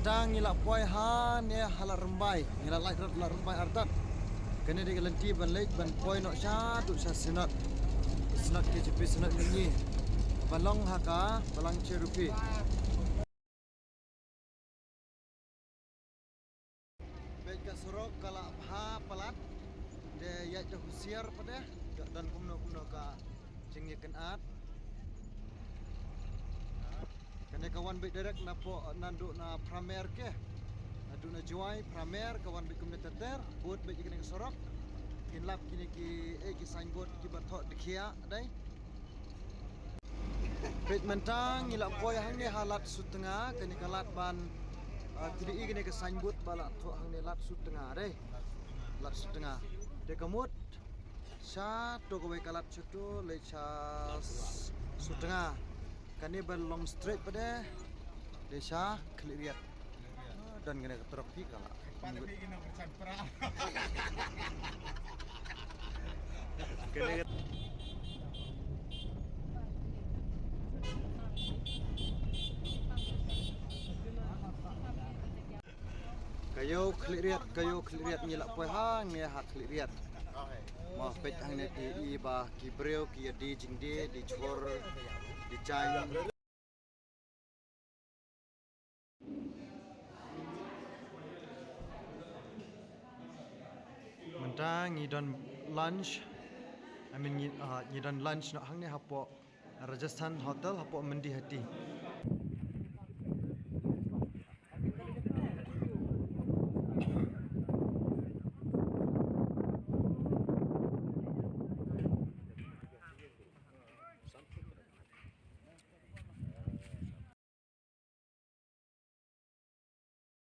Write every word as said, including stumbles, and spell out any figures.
Tang ngi la poi ha ne ha Lad Rymbai, ngi la lait rot Lad Rymbai artat. Kane dei ka lynti ban leit ban poi noh sha tu sha Synod. Synod K J P Synod Ngi. Ban long ha ka Balang Cherokee. Peit ka surok ka la bha palat. Te ïa da husiar pat de. Don kumno kumno ka jingïakynad. Kane ka wan beit direct na po nandu na Pramer ke. Nandu na Jowai Pramer ka wan beit kumne ter ter. Bud beit kane ka surok. Kin lap kine ki eh ki signboard ki ba thoh dkhia dei. Peit mynta ngi la poi hangne ha Lad Sutnga, kane ka lad ban ah, kine i kane ka signboard ba la thoh hangne Lad Sutnga dei. Lad Sutnga. Te ka mut sha to kawei ka lad sha to leit sha s- Sutnga. Kane ba long straight pat de. Dei sha Khliehriat. Don kane ka trok phi ka la. Kane ka Ka ïew Khliehriat, ka ïew Khliehriat ngi la poi hangne ha Khliehriat. Mo peit hangne ki i ba ki briew ki ïa die jingdie, die jhur, die jaiñ. Mynta ngi don lunch. I mean ngi, ah, ngi don lunch noh hangne hapoh Rajasthan Hotel hapoh Myndi Hati.